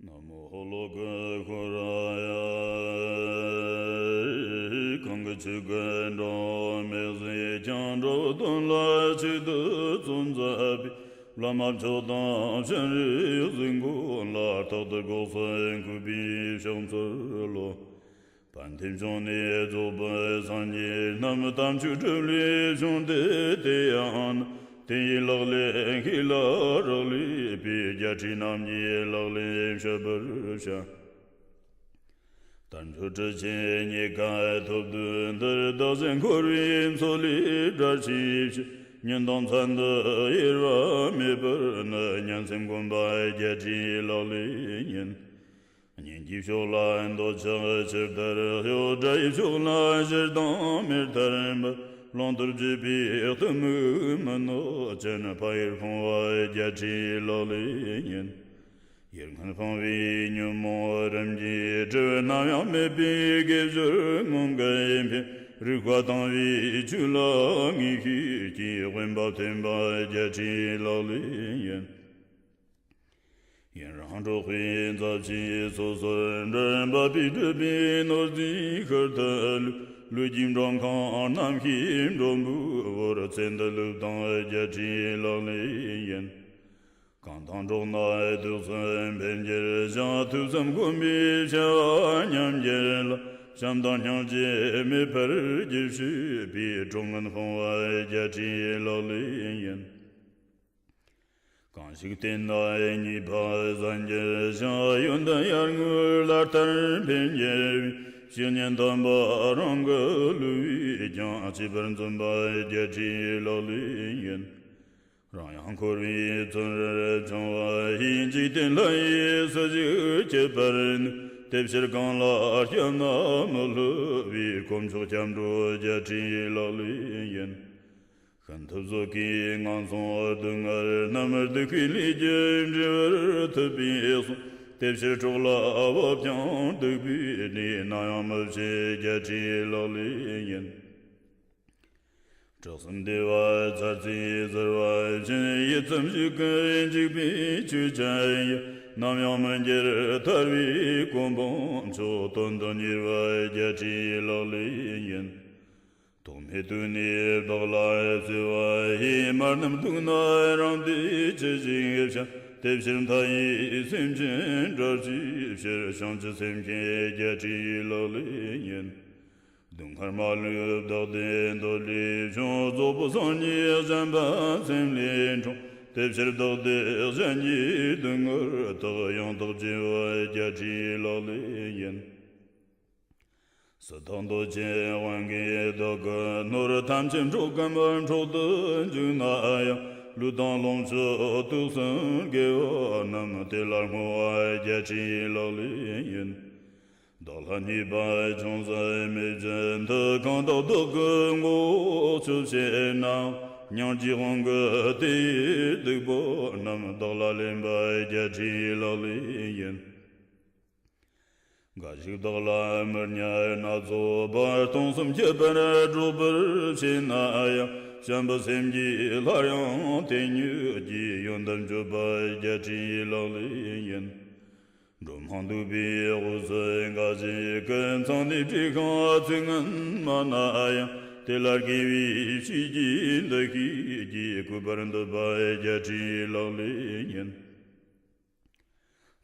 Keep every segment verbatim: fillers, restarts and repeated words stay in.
ན་མོ་ཧོ་ལོ་ཀ་ཧོ་ར་ཡ། གང་གི་ཆོས་ཀུན་འགྲོ་མེད་ཟིན་ཀྱང་། འགྲོ་དོན་ལ་ཆེད་དུ་བརྩོན་མཛད་པའི། བླ་མ་མཆོག་དང་སྤྱན་རས་གཟིགས་མགོན་ལ། རྟག་ཏུ་དགོངས་སུ་འཁོད་པའི་ཕྱག་འཚལ་ལོ། པཎ་ཌི་ཏ་བྱོན་ནས་རྫོགས་པའི་སངས་རྒྱས་རྣམས། དམ་ཆོས་སྒྲུབ་ལས་བྱུང་སྟེ་དེ་ཡང་ན། དེ་ཡི་ལག་ལེན་ཤེས་ལ་རག་ལས་པའི། རྒྱལ་སྲས་རྣམས་ཀྱི་ལག་ལེན་བཤད་པར་བྱ། དལ་འབྱོར་གྲུ་ཆེན་རྙེད་དཀའ་ཐོབ་དུས་འདིར། བདག་གཞན་འཁོར་བའི་མཚོ་ལས་བསྒྲལ་བྱའི་ཕྱིར། ཉིན་དང་མཚན་དུ་གཡེལ་བ་མེད་པར་ནི། སྙན་སེམས་བསྒོམ་པ་རྒྱལ་སྲས་ལག་ལེན་ཡིན། གཉེན་གྱི་ཕྱོགས་ལ་འདོད་ཆགས་ཆུ་ལྟར་གཡོ། དགྲ་ཡི་ཕྱོགས་ལ་གཞུ་དང་མེ་ལྟར་འབར། བླང་དོར་བགྱིས་པའི་གཏི་མུག་མི་གནོད་ཅན། ཕ་ཡུལ་ཕུང་བ་རྒྱལ་སྲས་ལག་ལེན་ཡིན། ཡུལ་ངན་སྤངས་པའི་ཉོན་མོངས་རིམ་གྱིས་བསྒྲིབས། ནམ་ཡང་མེད་པའི་དགེ་སྦྱོར་ངོམས་ཀུན་ཕན། རིག་པ་དྭངས་པའི་ཆོས་ལ་ངེས་ཤེས་ཀྱིས། དབེན་པ་འཐེན་པ་རྒྱལ་སྲས་ལག་ལེན་ཡིན། ཡུན་རིང་འགྲོགས་པའི་མཛའ་བཤེས་སོ་སོར་འབྲལ། འབད་པས་སྒྲིབ་པའི་ནོར་རྫས་ཤུལ་དུ་ལུས། ལུས་ཀྱི་འགྲོ་ཁམས་རྣམ་ཤེས་མགྲོན་པོའི་བར། ཚེ་འདི་ལུས་དང་རྒྱལ་སྲས་ལག་ལེན་ཡིན། གང་དང་འགྲོགས་ན་དུག་གསུམ་འཕེལ་འགྱུར་ཞིང་། ཐོས་བསམ་སྒོམ་པའི་བྱ་བ་ཉམས་འགྱུར་ལ། བྱམས་དང་སྙིང་རྗེ་མེད་པར་གྱུར་ཞེས་པའི། གྲོགས་ངན་སྤོང་བ་རྒྱལ་སྲས་ལག་ལེན་ཡིན། གང་ཞིག་བསྟེན་ན་ཉེས་པ་ཟད་འགྱུར་ཞིང་། ཡོན་ཏན་ཡར་ངོའི་ལ་ལྟར་འཕེལ་འགྱུར་བའི། བཤེས་གཉེན་དམ་པ་རང་གི་བསླུ་བས་ཀྱང་། གཅེས་པར་འཛིན་པ་རྒྱལ་སྲས་ལག་ལེན་ཡིན། རང་ཡང་འཁོར་བའི་བཙོན་རར་བཅིངས་པ་ཡི། འཇིག་རྟེན་ལྷ་ཡིས་སུ་ཞིག་གཅོད་པར་ནུས། དེ་ཕྱིར་གང་ལ་སྐྱབས་ན་མི་བསླུ་བའི། དཀོན་མཆོག་སྐྱབས་འགྲོ་རྒྱལ་སྲས་ལག་ལེན་ཡིན། ཤིན་ཏུ་བཟོད་དཀའི་ངན་སོང་སྡུག་བསྔལ་རྣམས། སྡིག་པའི་ལས་ཀྱིས་འབྲས་བུར་ཐུབ་པས་གསུངས། དེ་ཕྱིར་སྲོག་ལ་བབ་ཀྱང་སྡིག་པའི་ལས། ནམ་ཡང་མི་བྱེད་རྒྱལ་སྲས་ལག་ལེན་ཡིན། གྲགས་སེམས་བདེ་བ་ཚར་ཚེ་ཟེར་བ་བཞིན། ཡིད་ཙམ་ཞིག་གིས་འཇིག་པའི་ཆོས་ཅན་ཡང་། ནམ་ཡང་མི་འགྱུར་ཐར་པའི་གོ་འཕང་མཆོག། དོན་དུ་གཉེར་བ་རྒྱལ་སྲས་ལག་ལེན་ཡིན། ཐོག་མེད་དུས་ནས་བདག་ལ་གསོལ་བ་ཡི། མ་རྣམས་སྡུག་ན་རང་བདེ་ཅི་ཞིག་བྱ། དེ་ཕྱིར་མཐའ་ཡས་སེམས་ཅན་བསྒྲལ་བྱའི་ཕྱིར། བྱང་ཆུབ་སེམས་བསྐྱེད་རྒྱལ་སྲས་ལག་ལེན་ཡིན། སྡུག་བསྔལ་མ་ལུས་བདག་བདེ་འདོད་ལས་བྱུང་། རྫོགས་པའི་སངས་རྒྱས་གཞན་ཕན་སེམས་ལས་འཁྲུངས། དེ་ཕྱིར་བདག་བདེ་གཞན་གྱི་སྡུག་བསྔལ་དག། ཡང་དག་བྱེད་པ་རྒྱལ་སྲས་ལག་ལེན་ཡིན། སྲིད་དང་འདོད་ཆེན་དབང་གིས་བདག་གི་ནོར། ཐམས་ཅད་འཕྲོག་གམ་འཕྲོག་ཏུ་འཇུག་ན་ཡང་། ལུས་དང་ལོངས་སྤྱོད་དུག་གསུམ་དགེ་བ་རྣམས། དེ་ལ་བསྔོ་བ་རྒྱལ་སྲས་ལག་ལེན་ཡིན། བདག་ལ་ཉེས་པ་ཅུང་ཟད་མེད་བཞིན་དུ། གང་དག་བདག་གི་མགོ་བོ་ཆོད་བྱེད་ན། སྙིང་རྗེའི་དབང་གིས་དེ་ཡི་སྡིག་པ་རྣམས། བདག་ལ་ལེན་པ་རྒྱལ་སྲས་ལག་ལེན་ཡིན། འགའ་ཞིག་བདག་ལ་མི་གཉའ་སྣ་ཚོགས་པ། སྟོང་གསུམ་ཁྱབ་པར་སྒྲོག་པར་བྱེད་ན་ཡང་། བྱམས་པའི་སེམས་ཀྱིས་སླར་ཡང་དེ་ཉིད་ཀྱི། ཡོན་ཏན་བརྗོད་པ་རྒྱལ་སྲས་ལག་ལེན་ཡིན། འགྲོ་མང་འདུས་པའི་དབུས་སུ་འགའ་ཞིག་གིས། མཚང་ནས་བྲེགས་ཤིང་ཚིག་ངན་སྨྲ་ན་ཡང་། དེ་ལ་དགེ་བའི་བཤེས་ཀྱིས་འདུ་ཤེས་ཀྱིས། གུས་པར་འདུད་པ་རྒྱལ་སྲས་ལག་ལེན་ཡིན།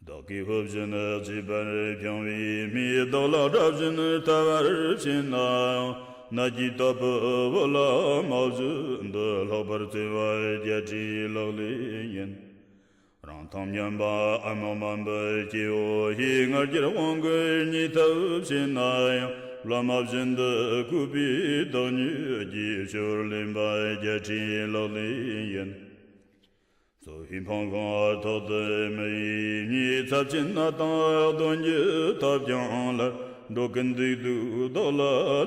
བདག་གིས་ཕུ་བཞིན་གཅེས་པར་བསྐྱངས་པའི་མིས། བདག་ལ་དགྲ་བཞིན་ལྟ་བར་བྱེད་ན་ཡང་། ནད་ཀྱི་རྟག་པའི་བུ་ལ་མ་བཞིན་དུ། ལྷག་པར་བརྩེ་བ་རྒྱལ་སྲས་ལག་ལེན་ཡིན། རང་དང་མཉམ་པ་ཨ་མ་མ་འབུ་སྐྱེ་བོ་ཡི། ང་རྒྱལ་དབང་གིས་བརྙས་ཐབས་བྱེད་ན་ཡང་། བླ་མ་བཞིན་དུ་གུས་པས་བདག་ཉིད་ཀྱི། སྤྱི་བོར་ལེན་པ་རྒྱལ་སྲས་ལག་ལེན་ཡིན། གཙོ་བོས་འཕངས་ཤིང་ཐོག་ཏུ་མི་ཡིས་བརྙས། ཚབས་ཆེན་ནད་དང་གདོན་གྱིས་བཏབ་ཀྱང་སླར། འགྲོ་ཀུན་སྡིག་སྡུག་བདག་ལ་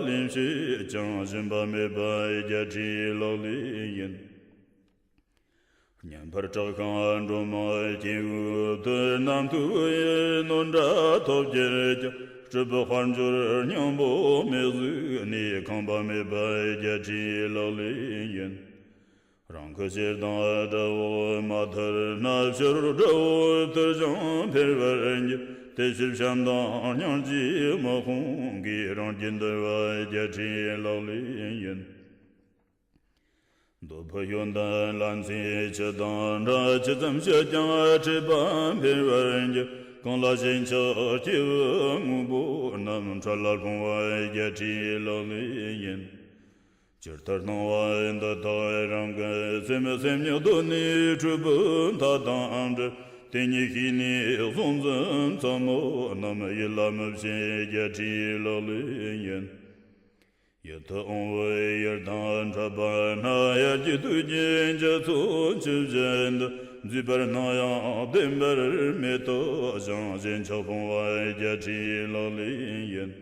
ལེན་བྱེད་ཅིང་། སྦྱིན་པ་མེད་པ་རྒྱལ་སྲས་ལག་ལེན་ཡིན། སྙན་པར་གྲགས་ཤིང་འགྲོ་མང་སྐྱེ་བོའི་དོན། རྣམ་ཐོས་བུ་ཡི་ནོར་འདྲ་ཐོབ་གྱུར་ཀྱང་། སྲིད་པའི་དཔལ་འབྱོར་སྙིང་པོ་མེད་གཟིགས་ནས། ཁེངས་པ་མེད་པ་རྒྱལ་སྲས་ལག་ལེན་ཡིན། རང་གི་ཞལ་དང་འདྲ་བོ་མ་ཐར་ན། ཕྱི་རོལ་དགྲ་བོ་ཐར་ཞིང་འཕེལ་བར་འགྱུར། དེ་ཕྱིར་བྱམས་དང་སྙིང་རྗེའི་དམག་དཔུང་གིས། རང་རྒྱུད་འདུལ་བ་བརྒྱད་ཁྲིའི་ལག་ལེན་ཡིན། འདོད་པ་ཡོན་ཏན་ལ་འཚེ་ཕྱི་དང་འདྲ། ཇི་ཙམ་བྱས་ཀྱང་འཁྲིད་པ་འཕེལ་བར་འགྱུར། གང་ལ་ཞེན་ཆགས་སྐྱེ་བོའི་དངོས་པོ་རྣམས། འཕྲལ་ལ་སྤོང་བ་བརྒྱད་ཁྲིའི་ལག་ལེན་ཡིན། ཇི་ལྟར་སྣང་བ་འདི་དག་རང་གི་སེམས། སེམས་ཉིད་གདོད་ནས་འཁྲུལ་པའི་མཐའ་དང་བྲལ། དེ་ཉིད་ཤེས་ནས་གཟུང་འཛིན་ཚ་མོ་རྣམས། ཡིད་ལ་མི་བྱེད་བརྒྱད་ཁྲིའི་ལག་ལེན་ཡིན། ཡིད་དུ་འོང་བའི་ཡུལ་དང་འཕྲད་པ་ན། དབྱར་སྐྱེས་དུས་ཀྱི་འཇའ་ཚོན་ཆུ་བཞིན་དུ། འཛིན་པར་སྣང་ཡང་བདེན་པར་མེད་དོ་ཞིང་། ཞེན་ཆགས་སྤོང་བ་བརྒྱད་ཁྲིའི་ལག་ལེན་ཡིན།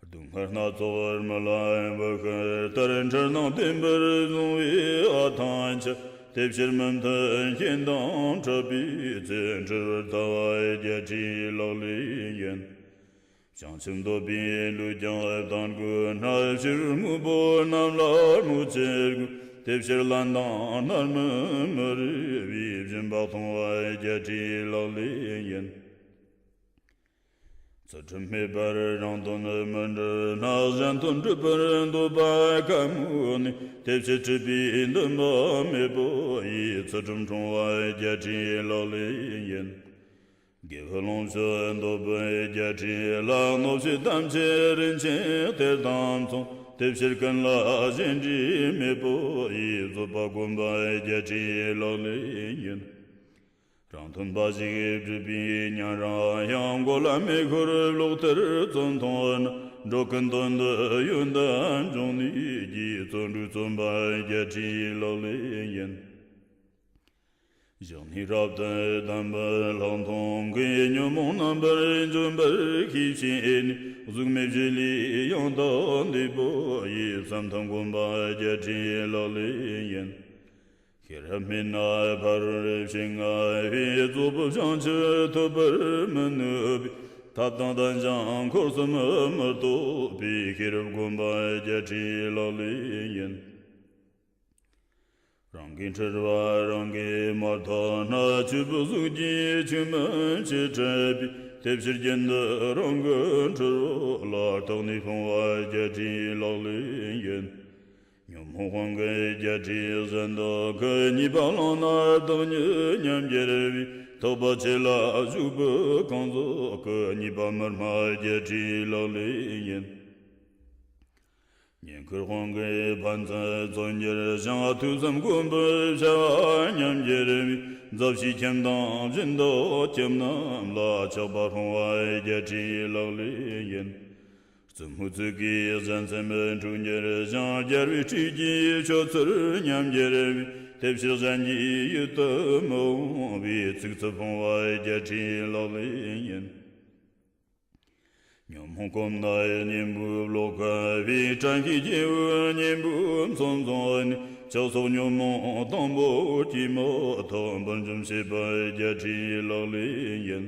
སྡུག་བསྔལ་སྣ་ཚོགས་རྨི་ལམ་བུ་ཤིང་ལྟར། འཁྲུལ་སྣང་བདེན་པར་བཟུང་བའི་ཨ་ཐང་ཆད། དེ་ཕྱིར་མི་མཐུན་རྐྱེན་དང་འཕྲད་པའི་ཚེ། འཁྲུལ་བར་ཐལ་བ་བརྒྱད་ཁྲིའི་ལག་ལེན་ཡིན། བྱང་ཆུབ་འདོད་པའི་ལུས་ཀྱང་བཏང་དགོས་ན། ཕྱི་རོལ་དངོས་པོ་རྣམས་ལ་མོས་ཕྱིར་དགོས། དེ་ཕྱིར་ལན་དང་རྣམ་སྨིན་མི་རིགས་པའི། སྦྱིན་པ་གཏོང་བ་བརྒྱད་ཁྲིའི་ལག་ལེན་ཡིན། ཚུལ་ཁྲིམས་མེད་པར་རང་དོན་མི་འགྲུབ་ན། གཞན་དོན་སྒྲུབ་པར་འདོད་པ་ཁ་མོ་ནས། དེ་ཕྱིར་སྒྲུབ་པའི་འདུན་པ་མེད་པ་ཡིས། ཚུལ་ཁྲིམས་འཁྲུལ་བ་བརྒྱད་ཁྲིའི་ལག་ལེན་ཡིན། དགེ་བའི་ལོངས་སྤྱོད་འདོད་པའི་བརྒྱད་ཁྲི་ལ། གནོད་བྱེད་དམ་བཅས་རིན་ཆེན་གཏེར་དང་མཚུངས། དེ་ཕྱིར་ཀུན་ལ་གཞན་འདྲིས་མེད་པ་ཡིས། བཟོད་པ་བསྒོམ་པ་བརྒྱད་ཁྲིའི་ལག་ལེན་ཡིན། རང་མཐུན་པ་ཞིག་སྒྲུབ་པའི་ཉན་རང་ཡང་། མགོ་ལ་མེ་ཤོར་ལོག་ལྟར་བཙོན་མཐོང་ན། འགྲོ་ཀུན་དོན་དུ་ཡོན་ཏན་འབྱུང་ནུས་ཀྱི། བརྩོན་འགྲུས་བརྩོན་པ་བརྒྱད་ཁྲིའི་ལག་ལེན་ཡིན། བཞག་ནས་རབ་ཏུ་གདམས་པའི་ལྷག་མཐོང་གིས། ཉོན་མོངས་རྣམ་པར་འཇོམས་པར་ཤེས་བྱས་ནས། གཟུགས་མེད་བྱེད་ལས་ཡང་དག་འདས་པ་ཡི། བསམ་མཐའ་བསྒོམ་པ་བརྒྱད་ཁྲིའི་ལག་ལེན་ཡིན། ཤེས་རབ་མེད་ན་ཕ་རོལ་ཕྱིན་ལྔ་པའི། རྫོགས་པའི་བྱང་ཆུབ་ཐོབ་པར་མི་ནུས་པས། ཐབས་དང་ལྡན་ཞིང་འཁོར་གསུམ་མི་རྟོགས་པའི། ཤེས་རབ་བསྒོམ་པ་བརྒྱད་ཁྲིའི་ལག་ལེན་ཡིན། རང་གིས་འཁྲུལ་བ་རང་གིས་མ་ཐོབ་ན། ཆོས་པའི་གཟུགས་ཀྱིས་ཆོས་མིན་ཕྱིར་འཁྲུལ་པས། དེ་ཕྱིར་རྒྱུན་དུ་རང་གི་འཁྲུལ་བ་ལ། བརྟགས་ནས་སྤོང་བ་བརྒྱད་ཁྲིའི་ལག་ལེན་ཡིན། ཉོན་མོངས་དབང་གིས་བརྒྱད་ཁྲིའི་གཞན་དག་གི། ཉེས་པ་བླངས་ན་བདག་ཉིད་ཉམས་འགྱུར་བས། ཐོབ་པ་ཆེ་ལ་ཞུགས་པའི་གང་ཟག་གི། ཉེས་པ་མི་སྨྲ་བརྒྱད་ཁྲིའི་ལག་ལེན་ཡིན། ཉེ་འཁོར་དབང་གིས་ཕན་ཚུན་བརྩོན་འགྱུར་ཞིང་། ཐོས་བསམ་སྒོམ་པའི་བྱ་བ་ཉམས་འགྱུར་བས། མཛའ་བཤེས་ཁྱིམ་དང་སྦྱིན་བདག་ཁྱིམ་རྣམས་ལ། ཆགས་པ་སྤོང་བ་བརྒྱད་ཁྲིའི་ལག་ལེན་ཡིན། རྩུབ་མོའི་ཚིག་གིས་གཞན་སེམས་འཁྲུག་འགྱུར་ཞིང་། སྦྱར་བའི་ཁྲིད་ཀྱིས་ཆོས་ཚུལ་ཉམས་འགྱུར་བས། དེ་ཕྱིར་གཞན་གྱི་ཡིད་དུ་མི་འོང་བའི། ཚིག་རྩུབ་སྤོང་བ་བརྒྱད་ཁྲིའི་ལག་ལེན་ཡིན། ཉོན་མོངས་སྐོམ་དང་གཉེན་པོའི་བློ་ཁ་བས། དྲན་ཤེས་སྐྱེ་བོའི་གཉེན་པོའི་མཚོན་བཟུང་ནས། ཕྱག་སོགས་ཉོན་མོངས་དང་པོ་སྐྱེས་མ་ཐག། འབུར་འཇོམས་བྱེད་པ་བརྒྱད་ཁྲིའི་ལག་ལེན་ཡིན།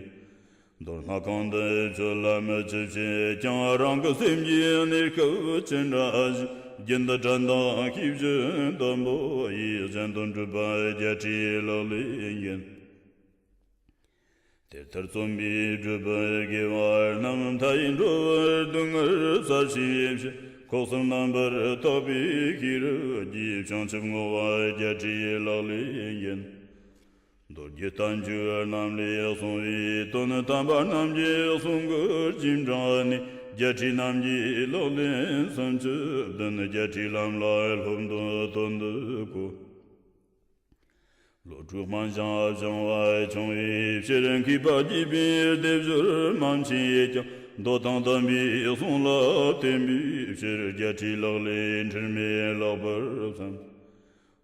མདོར་ན་གང་དུ་ཆོས་ལ་མི་ཆུད་བྱེད་ཀྱང་། རང་གི་སེམས་ཀྱི་གནས་སྐབས་ཅི་འདྲ་ཞིག། རྒྱུན་དུ་དྲན་དང་ཤེས་བཞིན་དུ་འབད་ཡིས། གཞན་དོན་སྒྲུབ་པ་བརྒྱད་ཁྲིའི་ལག་ལེན་ཡིན། དེ་ལྟར་བརྩོན་པས་བསྒྲུབས་པའི་དགེ་བ་རྣམས། མཐའ་ཡས་འགྲོ་བའི་སྡུག་བསྔལ་བསལ་བྱའི་ཕྱིར། ཁོག་གསུམ་རྣམ་པར་དག་པའི་ཤེས་རབ་ཀྱིས། བྱང་ཆུབ་བསྔོ་བ་བརྒྱད་ཁྲིའི་ལག་ལེན་ཡིན། མདོ་རྒྱུད་བསྟན་བཅོས་རྣམས་ལས་གསུངས་པའི་དོན། དམ་པ་རྣམས་ཀྱིས་གསུང་གི་རྗེས་འབྲངས་ནས། བརྒྱད་ཁྲི་རྣམས་ཀྱི་ལག་ལེན་སུམ་ཅུ་བདུན། བརྒྱད་ཁྲིའི་ལམ་ལ་སློབ་འདོད་དོན་དུ་གོ། བློ་གྲོས་དམན་ཞིང་བྱང་བ་ཆུང་བའི་ཕྱིར། མཁས་པ་དགྱེས་པའི་སྡེབ་སྦྱོར་མང་ཆེ་ཀྱང་། མདོ་དང་དམ་པའི་གསུང་ལ་བརྟེན་པའི་ཕྱིར། བརྒྱད་ཁྲིའི་ལག་ལེན་ཁྲིམས་མེད་ལགས་པར་བསམ།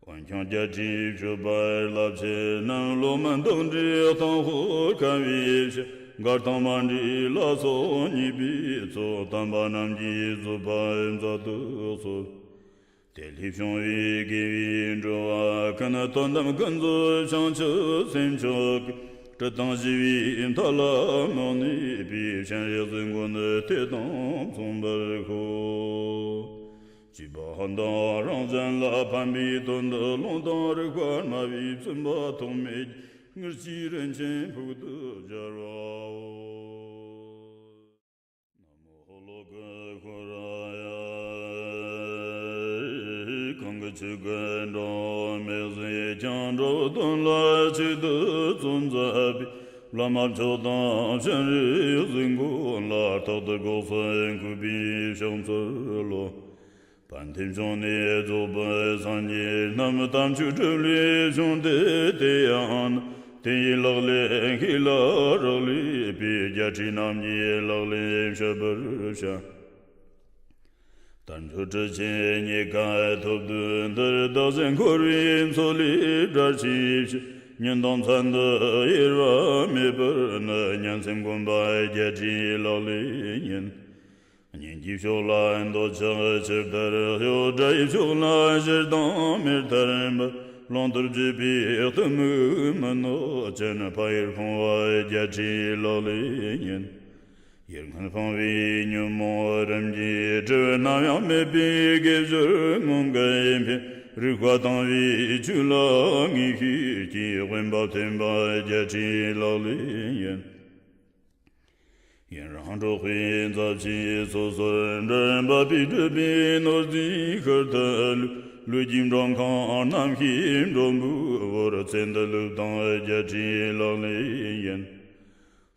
འོན་ཀྱང་བརྒྱད་ཁྲིའི་སྤྱོད་པ་རླབས་ཆེན་རྣམས། བློ་དམན་བདག་འདྲའི་གཏམ་དཔེར་ཁ་བའི་ཕྱིར། མགར་དང་མ་འདྲིས་ལ་སོགས་ཉེས་པའི་ཚོགས། དམ་པ་རྣམས་ཀྱིས་བཟོད་པ་མཛད་དུ་གསོལ། དེ་ལས་བྱུང་བའི་དགེ་བའི་འགྲོ་བ་ཀུན། དོན་དམ་ཀུན་རྫོབ་བྱང་ཆུབ་སེམས་མཆོག་གི། སྲིད་དང་ཞི་བའི་མཐའ་ལ་མི་གནས་པའི། སྤྱན་རས་གཟིགས་མགོན་དེ་དང་མཚུངས་པར་ཤོག། བཅས་པ་ཧ་དང་རང་གཞན་ལ་ཕན་པའི་དོན་དུ། ལུང་དང་རིགས་པར་སྨྲ་བའི་བཙུན་པ་ཐོགས་མེད་ཀྱིས། དངུལ་གྱི་རིན་ཆེན་ཕུག་ཏུ་སྦྱར་བའོ། ན་མོ་ཧོ་ལོ་ཀ་ཧོ་ར་ཡ། གང་གི་ཆོས་ཀུན་འགྲོ་མེད་ཟིན་ཀྱང་། འགྲོ་དོན་ལ་ཆེད་དུ་བརྩོན་མཛད་པའི། བླ་མ་མཆོག་དང་སྤྱན་རས་གཟིགས་མགོན་ལ། རྟག་ཏུ་གོ་གསོལ་འཁོད་པའི་ཕྱག་འཚལ་ལོ། པཎ་ཆེན་བྱོན་ནས་རྫོགས་པའི་སངས་རྒྱས་རྣམས། དམ་ཆོས་སྒྲུབ་ལས་བྱུང་སྟེ་དེ་ཡང་། དེ་ཡི་ལག་ལེན་ཤེས་ལ་རག་ལས་པའི། རྒྱལ་སྲས་རྣམས་ཀྱི་ལག་ལེན་བཤད་པར་བྱ། དལ་འབྱོར་གྲུ་ཆེན་རྙེད་དཀའ་ཐོབ་དུས་འདིར། བདག་གཞན་འཁོར་བའི་མཚོ་ལས་བསྒྲལ་བྱའི་ཕྱིར། ཉིན་དང་མཚན་དུ་གཡེལ་བ་མེད་པར་ནི། སྙན་སེམས་སྒོམ་པ་རྒྱལ་སྲས་ལག་ལེན་ཡིན། གཉེན་གྱི་ཕྱོགས་ལ་འདོད་ཆགས་ཆེར་དར་གཡོ། དགྲ་ཡི་ཕྱོགས་ལ་ཞེ་སྡང་མེར་ཐར་པར། བླང་དོར་བརྗོད་པའི་གཏི་མུག་མི་གནོད་ཅན། ཕ་ཡུལ་སྤོང་བ་རྒྱལ་སྲས་ལག་ལེན་ཡིན། ཡིད་སྔོན་སྤངས་པའི་ཉོན་མོངས་རིམ་གྱིས་བསྒྲིབས། ནམ་ཡང་མེད་པའི་དགེ་སྦྱོར་ངོམས་ཀུན་ཕན། རིག་པ་དྭངས་པའི་ཆོས་ལ་ངེས་ཤེས་ཀྱིས། དབེན་པ་འཐེན་པ་རྒྱལ་སྲས་ལག་ལེན་ཡིན། ཡུན་རིང་འགྲོགས་པའི་མཛའ་བཤེས་སོ་སོར་འབྲལ། འབབ་པས་སྒྲིབ་པའི་ནོར་རྫས་ཤུལ་དུ་ལུས། ལུས་ཀྱི་མགྲོན་ཁང་རྣམ་ཤེས་མགྲོན་པོའི་བར། ཚེ་འདི་ལུགས་དང་རྒྱལ་སྲས་ལག་ལེན་ཡིན།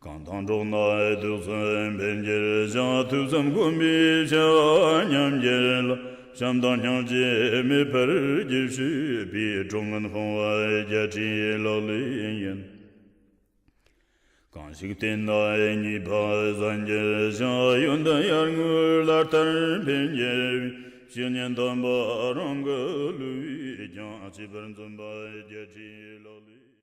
གང་དང་འགྲོགས་ན་ཐུགས་སུ་འཕེལ་འགྱུར་ཞིང་། ཐོས་བསམ་སྒོམ་པའི་བྱ་བ་ཉམས་འགྱུར་ལ། བྱམས་དང་སྙིང་རྗེ་མེད་པར་གྱུར་ཅིག་པའི། གྲོགས་ངན་སྤོང་བ་རྒྱལ་སྲས་ལག་ལེན་ཡིན། གང་ཞིག་བསྟེན་ན་ཉེས་པ་ཟད་འགྱུར་ཞིང་། ཡོན་ཏན་ཡར་ངོའི་ལྟར་འཕེལ་འགྱུར་བའི། བཤེས་གཉེན་དམ་པ་རང་གི་བསླུ་བས་ཀྱང་། གཅེས་པར་འཛིན་པ་རྒྱལ་སྲས་ལག་ལེན།